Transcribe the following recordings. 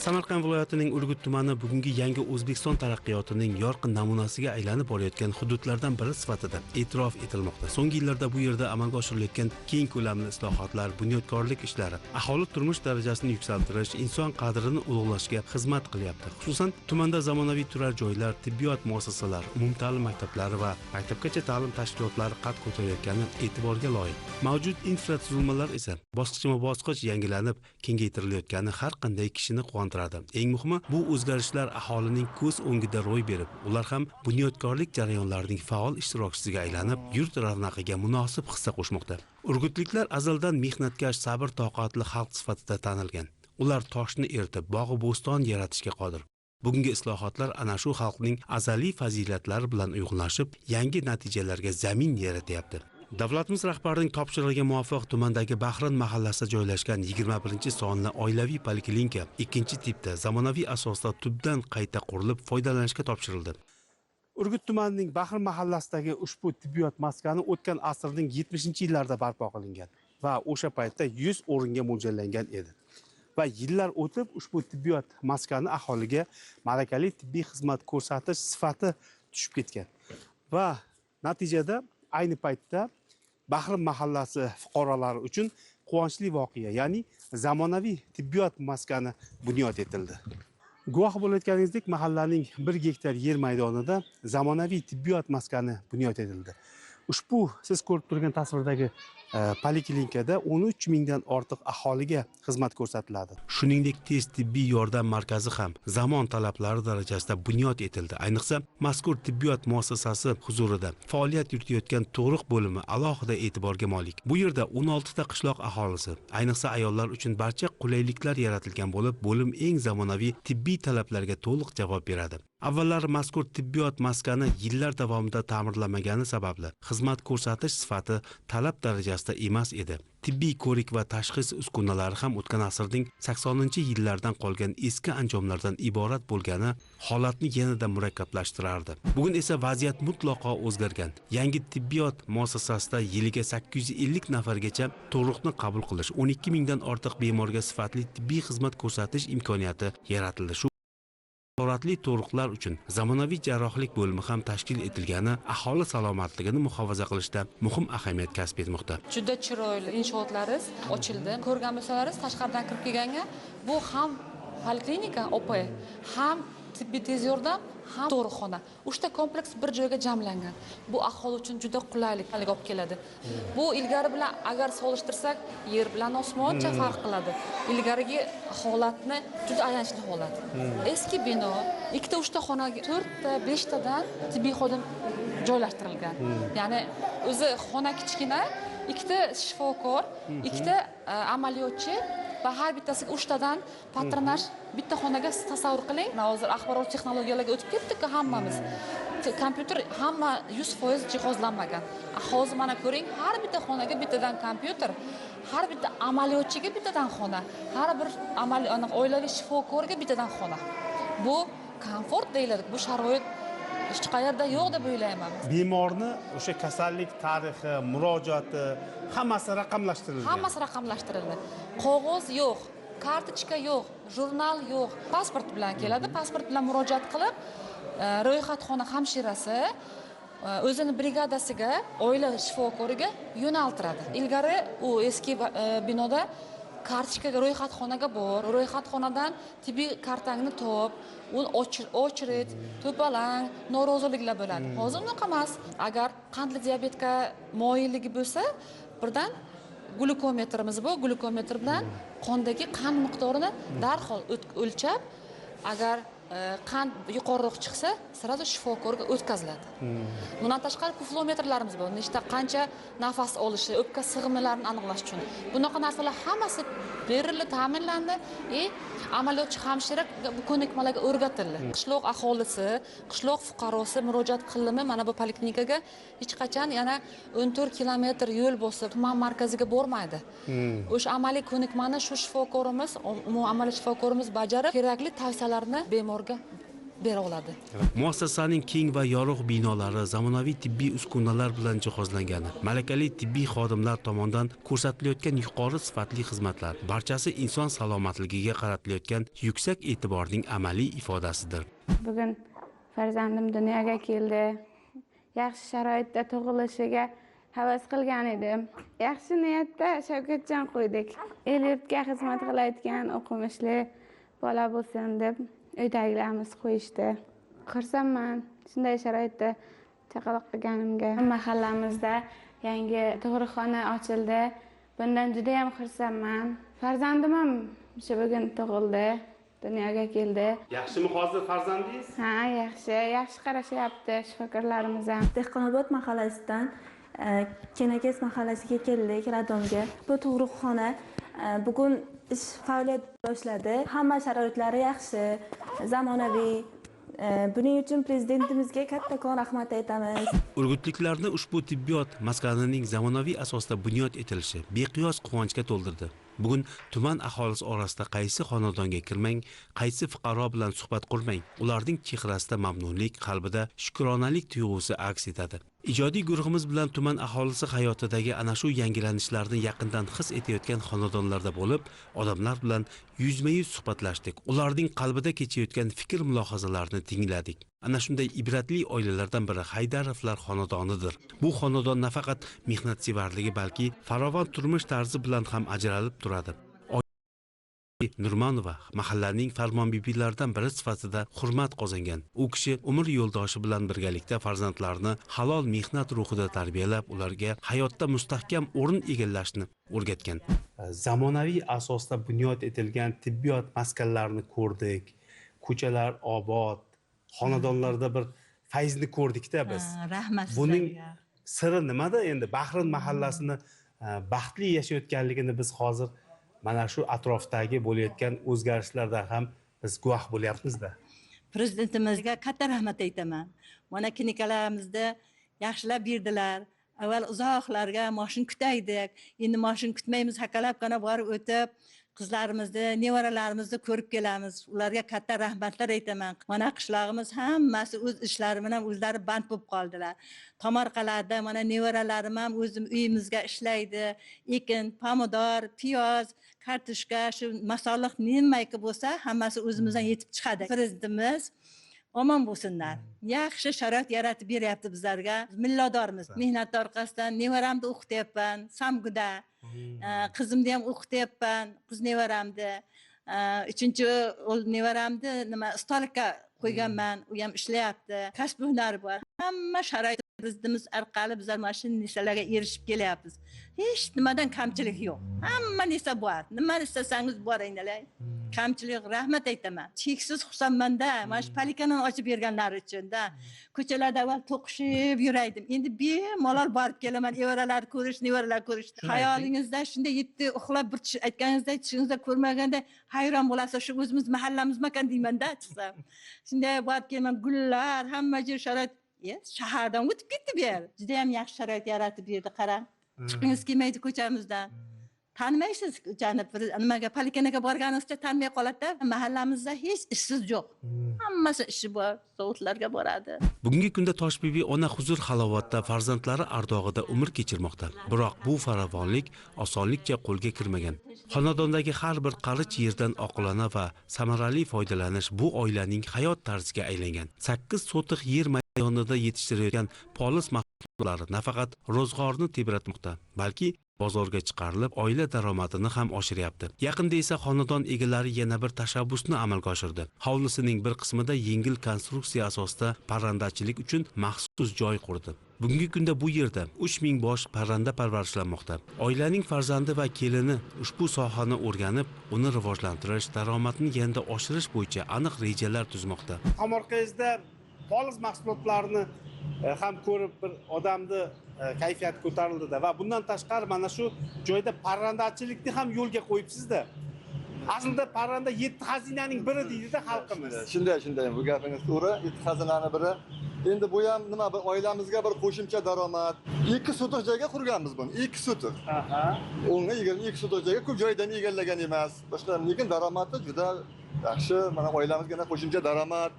Samarqand viloyatining Urgut tumani bugungi yangi O'zbekiston taraqqiyotining yorqin namunasiga aylanib borayotgan hududlardan biri sifatida e'tirof etilmoqda. So'nggi yillarda bu yerda amalga oshirilayotgan keng ko'lamli islohotlar, bunyodkorlik ishlari aholi turmush darajasini yuksaltirish, inson qadrini ulug'lashga xizmat qilyapti. Xususan, tumanda zamonaviy turar joylar, tibbiyot muassasalari, umumta'lim maktablari va maktabgacha ta'lim tashkilotlari qad ko'tarayotgani e'tiborga loyiq. Mavjud infratuzilmalar esa bosqichma-bosqich yangilanib, kengaytirilayotgani har qanday kishini quvontiradi. Eng muhimi, bu o'zgarishlar aholining ko'z o'ngida ro'y berib, ular ham bunyodkorlik jarayonlarining faol ishtirokchisiga aylanib, yurt ravnaqiga munosib hissa qo'shmoqda. Urgutliklar azaldan mehnatkash, sabr-toqatli xalq sifatida tanilgan. Ular toshni eritib, bog'i bo'ston yaratishga qodir. Bugungi islohotlar ana shu xalqning azaliy fazilatlari bilan uyg'unlashib, yangi natijalarga zamin yaratyapti. Davlatimiz rahbarining topshirig'iga muvofiq tumandagi Bahrin mahallasida joylashgan 21-sonli oilaviy poliklinika ikkinchi tipda zamonaviy asosda tubdan qayta qurilib foydalanishga topshirildi. Urgut tumanining Bahrin mahallasidagi ushbu tibbiyot maskani o'tgan asrning 70-yillarida barpo qilingan va o'sha paytda 100 o'ringa mo'ljallangan edi. Va yillar o'tib ushbu tibbiyot maskani aholiga malakali tibbiy xizmat ko'rsatish sifati tushib ketgan. Va natijada ayni paytda Bahrin mahallasi fuqarolari uchun quvonchli voqea, ya'ni zamonaviy tibbiyot maskani bunyod etildi. Guvoh bo'layotganingizdek, mahallaning 1 gektar yer maydonida zamonaviy tibbiyot maskani bunyod etildi. Ushbu siz ko'rib turgan tasvirdagi poliklinikada 13 mingdan ortiq aholiga xizmat ko'rsatiladi. Shuningdek, tez tibbiy yordam markazi ham zamon talablari darajasida bunyod etildi. Ayniqsa, mazkur tibbiyot muassasasi huzurida faoliyat yuritayotgan tug'ruq bo'limi alohida e'tiborga molik. Bu yerda 16 ta qishloq aholisi, ayniqsa ayollar uchun barcha qulayliklar yaratilgan bo'lib, bo'lim eng zamonaviy tibbiy talablarga to'liq javob beradi. Avvallari mazkur tibbiyot maskani yillar davomida ta'mirlanmagani sababli xizmat ko'rsatish sifati talab darajasida emas edi. Tibbiy ko'rik va tashxis uskunalari ham o'tgan asrning 80-yillaridan qolgan eski anjomlardan iborat bo'lgani holatni yanada murakkablashtirardi. Bugun esa vaziyat mutlaqo o'zgargan. Yangi tibbiyot muassasasida yiliga 850 nafargacha tug'ruqni qabul qilish, 12 mingdan ortiq bemorga sifatli tibbiy xizmat ko'rsatish imkoniyati yaratildi. Shu nazoratli tug'ruqlar uchun zamonaviy jarrohlik bo'limi ham tashkil etilgani aholi salomatligini muhofaza qilishda muhim ahamiyat kasb etmoqda. Juda chiroyli inshootlaringiz ochildi. Ko'rgan bo'lsalaringiz, tashqaridan kirib kelganga bu ham poliklinika OP, ham tibbiy tez yordam, ham tug'ruqxona. 3 ta kompleks bir joyga jamlangan. Bu aholi uchun juda qulaylik olib keladi. Bu ilgari bilan agar solishtirsak, yer bilan osmoncha farq qiladi. Ilgarigi holatni juda ayanchli holat. Eski bino, 2-3 ta xonaga 4 ta, 5 tadan tibbiy xodim joylashtirilgan. Ya'ni o'zi xona kichkina, 2 ta shifokor, 2 ta amaliyotchi va har bittasiga 3 tadan patronaj bitta xonaga tasavvur qiling. Hozir axborot texnologiyalariga o'tib ketdik hammamiz. Kompyuter hamma 100% jihozlanmagan. Hozir mana ko'ring, har bitta xonaga bittadan kompyuter, har bitta amaliyotchiga bittadan xona, har bir oilaviy shifokorga bittadan xona. Bu komfort deyiladi, bu sharoit hech qayerda yo'q deb o'ylayman. Bemorni o'sha kasallik tarixi, murojaati hammasi raqamlashtirilgan. Hammasi raqamlashtirildi. Qog'oz yo'q, kartochka yo'q, jurnal yo'q. Pasport bilan keladi, pasport bilan murojaat qilib, ro'yxatxona hamshirasi o'zini brigadasiga, oila shifokoriga yo'naltiradi. Ilgari u eski binoda kartochkaga ro'yxatxonaga bor, ro'yxatxonadan tibbiy kartangni top, uni o'chirit, to'palang, noroziliklar bo'ladi. Hozir unaqa emas. Agar qandli diabetga moyilligi bo'lsa, birdan glukometrimiz bor, glukometr bilan qondagi qand miqdorini darhol o'lchab, agar qand yuqoriroq chiqsa, sразу shifokorga o'tkaziladi. Bundan tashqari puflometrlarimiz bor. Nechta qancha nafas olishi, o'pka sig'imlarini aniqlash uchun. Bunaqa narsalar hammasi berildi, ta'minlandi. Amaliyotchi hamshira bu ko'nikmalarga o'rgatildi. Qishloq aholisi, qishloq fuqarosi murojaat qildimi mana bu poliklinikaga hech qachon yana 14 kilometr yo'l bosib tuman markaziga bormaydi. O'sha amaliy ko'nikmani shu shifokorimiz, umumiy amaliy shifokorimiz bajarib, kerakli tavsiyalarni bemorga bera oladi. Muassasaning keng va yorug' binolari zamonaviy tibbiy uskunalar bilan jihozlangani, malakali tibbiy xodimlar tomonidan ko'rsatilayotgan yuqori sifatli xizmatlar barchasi inson salomatligiga qaratilayotgan yuksak e'tiborning amaliy ifodasidir. Bugun farzandim dunyoga keldi. Yaxshi sharoitda tug'ilishiga havas qilgan edim. Yaxshi niyatda Shavkatjon qo'ydik. El-yurtga xizmat qilayotgan o'qimishli bola bo'lsin deb uydagilarimiz qo'yishdi. Xursandman shunday sharoitda chaqaloq qilganimga. Mahallamizda yangi tug'ruqxona ochildi. Bundan juda ham xursandman. Farzandim ham shu bugun tug'ildi, dunyoga keldi. Yaxshimi hozir farzandingiz? Ha, yaxshi, yaxshi qarashyapti shifokorlarimiz ham. Dehqonobod mahallasidan Kenakes mahallasiga keldik, Radomga. Bu tug'ruqxona bugun ish faoliyat boshladi. Hamma sharoitlari yaxshi, zamonaviy. Buning uchun prezidentimizga kattakon rahmat aytamiz. Urgutliklarni ushbu tibbiyot maskanining zamonaviy asosda bunyod etilishi beqiyos quvonchga to'ldirdi. Bugun tuman aholisi orasida qaysi xonadonga kirmang, qaysi fuqaro bilan suhbat qurmang, ularning chehrasida mamnunlik, qalbida shukronalik tuyg'usi aks etadi. Ijodiy guruhimiz bilan tuman aholisi hayotidagi ana shu yangilanishlarni yaqindan his etayotgan xonadonlarda bo'lib, odamlar bilan yuzma-yuz suhbatlashdik. Ularning qalbida kechayotgan fikr mulohazalarni tingladik. Ana shunday ibratli oilalardan biri Haydarovlar xonadonidir. Bu xonadon nafaqat mehnatsevarligi, balki farovon turmush tarzi bilan ham ajralib turadi. Nurmanova mahallaning farmonbibilaridan biri sifatida hurmat qozongan. U kishi umr yo'ldoshi bilan birgalikda farzandlarini halol mehnat ruhida tarbiyalab, ularga hayotda mustahkam o'rin egallashni o'rgatgan. Zamonaviy asosda bunyod etilgan tibbiyot maskanlarini ko'rdik. Ko'chalar obod, xonadonlarda bir fayzni ko'rdikda biz. Rahmat sizlarga. Buning siri nimada endi? Bahrin mahallasini baxtli yashayotganligini biz hozir mana shu atrofdagi bo'layotgan o'zgarishlardan ham biz guvoh bo'lyapmiz-da. Prezidentimizga katta rahmat aytaman. Mana klinikalarimizni yaxshilab berdilar. Avval uzoqlarga moshin kutaydik. Endi moshin kutmaymiz, hakalabgina borib o'tib, qizlarimizni, nevaralarimizni ko'rib kelamiz. Ularga katta rahmatlar aytaman. Mana qishlog'imiz hammasi o'z ishlari bilan o'zlari band bo'lib qoldilar. Tomorqalarda mana nevaralarim ham o'zim uyimizga ishlaydi. Ekin, pomidor, piyoz, kartoshka, shu masalliq nimaki bo'lsa, hammasi o'zimizdan yetib chiqadi. Prezidentimiz omon bo'lsinlar. Yaxshi sharoit yaratib beryapti bizlarga. Millatdormiz. Mehnat orqasidan nevaramni o'qityapman, Samguda. Qizimni ham o'qityapman, qiz nevaramni. Uchinchi o'g'il nevaramni nima stolikka qo'yganman, u ham ishlayapti. Kasb hunari bor. Hamma sharoit prezidentimiz orqali bizlar mana shu narsalarga erishib kelyapmiz. Hech nimadan kamchilik yo'q. Hamma narsa bor. Nima istasangiz bor endilar. Kamchilik, rahmat aytaman. Cheksiz xursandmanda, mana shu palikani ochib berganlari uchun-da. Ko'chalarda avval to'qishib yuraydim. Endi bemalol borib kelaman, evaralar ko'rish, nevaralar ko'rish. Xayolingizda shunday yetti uxlab bir aytganingizdek tushingizda ko'rmaganda hayron bo'lasiz, shu o'zimiz mahallamizmikan deymanda chiqsam. Shunday borib kelaman, gullar, hamma joy sharoit. Shahardan o'tib ketdi bu yer. Juda ham yaxshi sharoit yaratib berdi, qarang. Chiqingiz kelmaydi ko'chamizdan. Tanimaysiz ko'chani, bir nimaga poliklinikaga borganingizcha tanimay qoladi-da. Mahallamizda hech ishsiz yo'q. Hammasi ishi bor, zavodlarga boradi. Bugungi kunda Toshbibi ona huzur halovatda, farzandlari ardog'ida umr kechirmoqda. Biroq bu farovonlik osonlikcha qo'lga kirmagan. Xonadondagi har bir qarich yerdan oqilona va samarali foydalanish bu oilaning hayot tarziga aylangan. 8 sotix yer maydonida yetishtirayotgan poliz mahsulotlari nafaqat ro'zg'orni tebratmoqda, balki bozorga chiqarilib, oila daromadini ham oshiryapti. Yaqinda esa xonadon egalari yana bir tashabbusni amalga oshirdi. Hovlisining bir qismida yengil konstruksiya asosida parrandachilik uchun maxsus joy qurdi. Bugungi kunda bu yerda 3000 bosh parranda parvarishlanmoqda. Oilaning farzandi va kelini ushbu sohani o'rganib, uni rivojlantirish, daromadni yanada oshirish bo'yicha aniq rejalar tuzmoqda. Tomorqangizda poliz mahsulotlarini ham ko'rib bir odamni kayfiyati ko'tarildida va bundan tashqari mana shu joyda parrandachilikni ham yo'lga qo'yibsizda. Aslida parranda 7 xazinaning biri deydi-da xalqimiz. Shunday, bu gapingiz to'g'ri, 7 xazinani biri. Endi bu ham nima, bir oilamizga bir qo'shimcha daromad. 2 sotix joyga qurganmiz buni, 2 sotix. O'nga 22 sotix joyga ko'p joydan egallagan emas. Boshqa, lekin daromadi juda yaxshi. Mana oilamizga qo'shimcha daromad.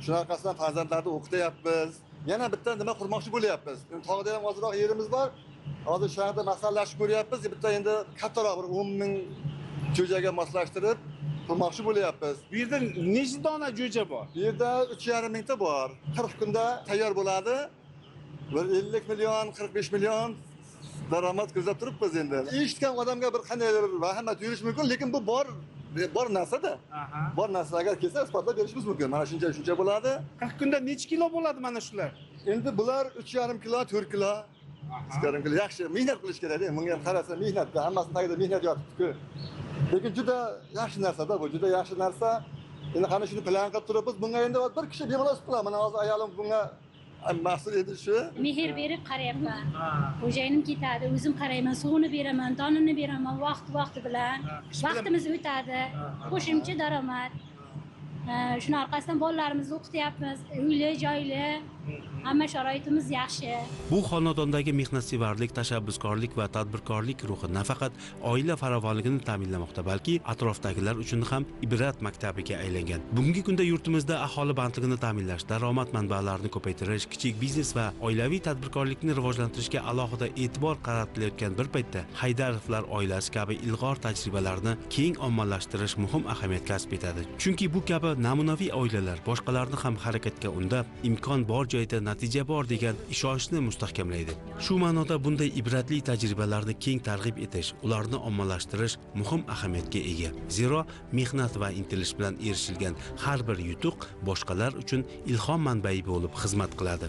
Shuni orqasidan farzandlarni o'qityapmiz. Yana bitta nima qurmoqchi bo'lyapmiz. Tog'da ham ozroq yerimiz bor. Hozir shu yerda masalashib ko'ryapmiz. Bitta endi kattaroq bir 10 ming jo'jaga moslashtirib qurmoqchi bo'lyapmiz. Bu yerda necha dona jo'ja bor? Bu yerda 3,5 mingta bor. 40 kunda tayyor bo'ladi. Bir 50 million, 45 million daromad ko'zlab turibmiz endi. Eshitgan odamga bir qandaydir vahima tuyulishi mumkin, lekin bu bor narsa-da. Bor narsa agar kelsa isbotlab berishimiz mumkin. Mana shuncha shuncha bo'ladi. 40 kunda necha kilo bo'ladi mana shular? Endi bular 3,5 kilo, 4 kilo. 3,5 kilo yaxshi mehnat qilish kerak-da. Bunga ham qarasa mehnatda, hammasini tagida mehnat yotibdi-ku. Lekin juda yaxshi narsa-da bu, juda yaxshi narsa. Endi qani shuni plan qilib turibmiz. Bunga endi bir kishi bemalol qiladi. Mana hozir ayolim bunga mas'ul edi shu. Mehr berib qarayapman. Xo'jayinim ketadi, o'zim qarayman, suvini beraman, donini beraman vaqti bilan. Vaqtimiz o'tadi. Qo'shimcha daromad. Shuni orqasidan bolalarimizni o'qityapmiz. Uyli, joyli, hamma sharoitimiz yaxshi. Bu xonadondagi mehnatsevarlik, tashabbuskorlik va tadbirkorlik ruhi nafaqat oila farovonligini ta'minlamoqda, balki atrofdagilar uchun ham ibrat maktabiga aylangan. Bugungi kunda yurtimizda aholi bandligini ta'minlash, daromad manbalarini ko'paytirish, kichik biznes va oilaviy tadbirkorlikni rivojlantirishga alohida e'tibor qaratilayotgan bir paytda Haydarovlar oilasi kabi ilg'or tajribalarni keng ommalashtirish muhim ahamiyat kasb etadi. Chunki bu kabi namunaviy oilalar boshqalarni ham harakatga undab, imkon bor joyda natija bor degan ishonchni mustahkamlaydi. Shu ma'noda bunday ibratli tajribalarni keng targ'ib etish, ularni ommalashtirish muhim ahamiyatga ega. Zero mehnat va intilish bilan erishilgan har bir yutuq boshqalar uchun ilhom manbai bo'lib xizmat qiladi.